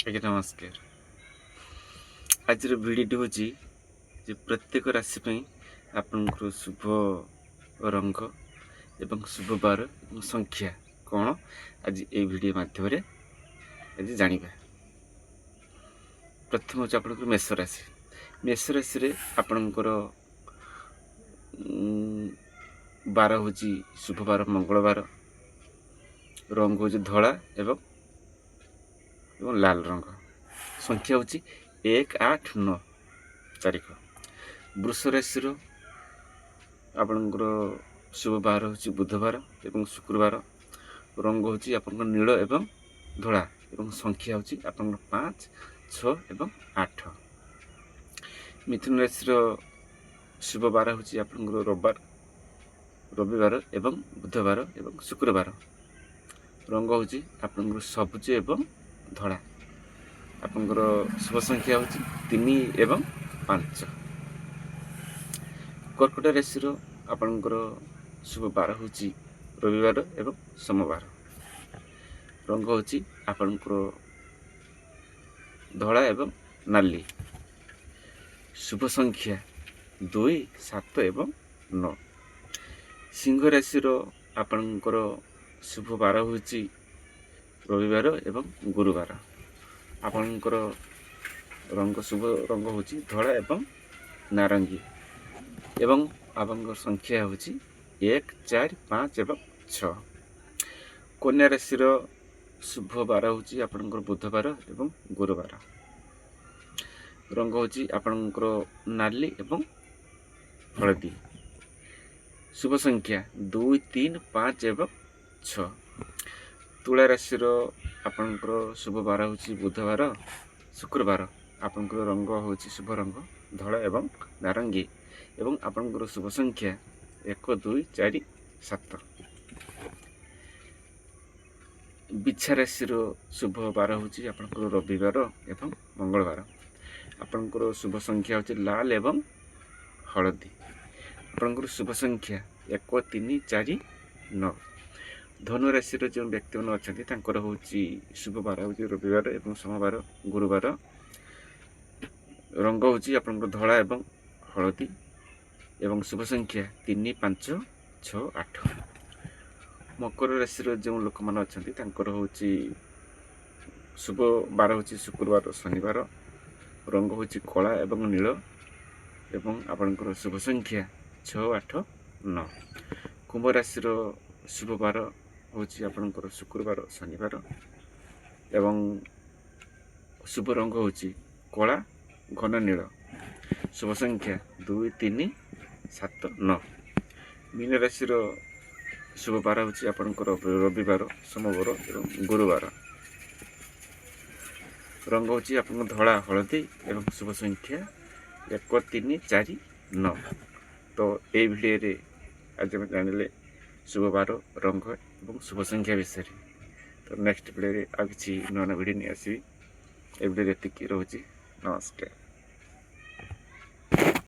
ଆଜ୍ଞା ନମସ୍କାର। ଆଜିର ଭିଡ଼ିଓଟି ହେଉଛି ଯେ ପ୍ରତ୍ୟେକ ରାଶି ପାଇଁ ଆପଣଙ୍କର ଶୁଭ ରଙ୍ଗ ଏବଂ ଶୁଭ ବାର ଏବଂ ସଂଖ୍ୟା କ'ଣ, ଆଜି ଏଇ ଭିଡ଼ିଓ ମାଧ୍ୟମରେ ଆଜି ଜାଣିବା। ପ୍ରଥମ ହେଉଛି ଆପଣଙ୍କର ମେଷ ରାଶି। ମେଷ ରାଶିରେ ଆପଣଙ୍କର ବାର ହେଉଛି ଶୁଭ ବାର ମଙ୍ଗଳବାର। ରଙ୍ଗ ହେଉଛି ଧଳା ଏବଂ ଲାଲ ରଙ୍ଗ। ସଂଖ୍ୟା ହେଉଛି 1, 8, 9 ତାରିଖ। ବୃଷ ରାଶିର ଆପଣଙ୍କର ଶୁଭ ବାର ହେଉଛି ବୁଧବାର ଏବଂ ଶୁକ୍ରବାର। ରଙ୍ଗ ହେଉଛି ଆପଣଙ୍କର ନୀଳ ଏବଂ ଧଳା ଏବଂ ସଂଖ୍ୟା ହେଉଛି ଆପଣଙ୍କର 5, 6 ଏବଂ 8। ମିଥୁନ ରାଶିର ଶୁଭ ବାର ହେଉଛି ଆପଣଙ୍କର ରବିବାର, ରବିବାର ଏବଂ ବୁଧବାର ଏବଂ ଶୁକ୍ରବାର। ରଙ୍ଗ ହେଉଛି ଆପଣଙ୍କର ସବୁଜ ଏବଂ ଧଳା। ଆପଣଙ୍କର ଶୁଭ ସଂଖ୍ୟା ହେଉଛି 3 ଏବଂ 5। କର୍କଟ ରାଶିର ଆପଣଙ୍କର ଶୁଭ ବାର ହେଉଛି ରବିବାର ଏବଂ ସୋମବାର। ରଙ୍ଗ ହେଉଛି ଆପଣଙ୍କର ଧଳା ଏବଂ ନାଲି। ଶୁଭ ସଂଖ୍ୟା 2, 7 ଏବଂ 9। ସିଂହ ରାଶିର ଆପଣଙ୍କର ଶୁଭ ବାର ହେଉଛି ରବିବାର ଏବଂ ଗୁରୁବାର। ଆପଣଙ୍କର ରଙ୍ଗ, ଶୁଭ ରଙ୍ଗ ହେଉଛି ଧଳା ଏବଂ ନାରଙ୍ଗୀ ଏବଂ ଆପଣଙ୍କର ସଂଖ୍ୟା ହେଉଛି 1, 4, 5 ଏବଂ 6। କନ୍ୟା ରାଶିର ଶୁଭ ବାର ହେଉଛି ଆପଣଙ୍କର ବୁଧବାର ଏବଂ ଗୁରୁବାର। ରଙ୍ଗ ହେଉଛି ଆପଣଙ୍କର ନାଲି ଏବଂ ହଳଦୀ। ଶୁଭ ସଂଖ୍ୟା 2, 3, 5 ଏବଂ 6। ତୁଳା ରାଶିର ଆପଣଙ୍କର ଶୁଭ ବାର ହେଉଛି ବୁଧବାର, ଶୁକ୍ରବାର। ଆପଣଙ୍କର ରଙ୍ଗ ହେଉଛି ଶୁଭ ରଙ୍ଗ ଧଳା ଏବଂ ନାରଙ୍ଗୀ ଏବଂ ଆପଣଙ୍କର ଶୁଭ ସଂଖ୍ୟା 1, 2, 4, 7। ବିଛା ରାଶିର ଶୁଭ ବାର ହେଉଛି ଆପଣଙ୍କର ରବିବାର ଏବଂ ମଙ୍ଗଳବାର। ଆପଣଙ୍କର ଶୁଭ ସଂଖ୍ୟା ହେଉଛି ଲାଲ ଏବଂ ହଳଦୀ। ଆପଣଙ୍କର ଶୁଭ ସଂଖ୍ୟା 1, 3, 4, 9। ଧନୁ ରାଶିର ଯେଉଁ ବ୍ୟକ୍ତିମାନେ ଅଛନ୍ତି, ତାଙ୍କର ହେଉଛି ଶୁଭ ବାର ହେଉଛି ରବିବାର ଏବଂ ସୋମବାର, ଗୁରୁବାର। ରଙ୍ଗ ହେଉଛି ଆପଣଙ୍କର ଧଳା ଏବଂ ହଳଦୀ ଏବଂ ଶୁଭ ସଂଖ୍ୟା 3, 5, 6, 8। ମକର ରାଶିର ଯେଉଁ ଲୋକମାନେ ଅଛନ୍ତି, ତାଙ୍କର ହେଉଛି ଶୁଭ ବାର ହେଉଛି ଶୁକ୍ରବାର, ଶନିବାର। ରଙ୍ଗ ହେଉଛି କଳା ଏବଂ ନୀଳ ଏବଂ ଆପଣଙ୍କର ଶୁଭ ସଂଖ୍ୟା 6, 8, 9। କୁମ୍ଭ ରାଶିର ଶୁଭ ବାର ହେଉଛି ଆପଣଙ୍କର ଶୁକ୍ରବାର, ଶନିବାର ଏବଂ ଶୁଭ ରଙ୍ଗ ହେଉଛି କଳା, ଘନ ନୀଳ। ଶୁଭ ସଂଖ୍ୟା 2, 3, 7, 9। ମୀନ ରାଶିର ଶୁଭ ବାର ହେଉଛି ଆପଣଙ୍କର ରବିବାର, ସୋମବାର ଏବଂ ଗୁରୁବାର। ରଙ୍ଗ ହେଉଛି ଆପଣଙ୍କ ଧଳା, ହଳଦୀ ଏବଂ ଶୁଭ ସଂଖ୍ୟା 1, 3, 4, 9। ତ ଏଇ ଭିଡ଼ିଓରେ ଆଜି ଆମେ ଜାଣିଲେ ଶୁଭ ବାର, ରଙ୍ଗ ଏବଂ ଶୁଭ ସଂଖ୍ୟା ବିଷୟରେ। ତ ନେକ୍ସଟ ଭିଡ଼ିଓରେ ଆଉ କିଛି ନୂଆ ନୂଆ ଭିଡ଼ିଓ ନେଇ ଆସିବି। ଏ ଭିଡ଼ିଓରେ ଏତିକି ରହୁଛି। ନମସ୍କାର।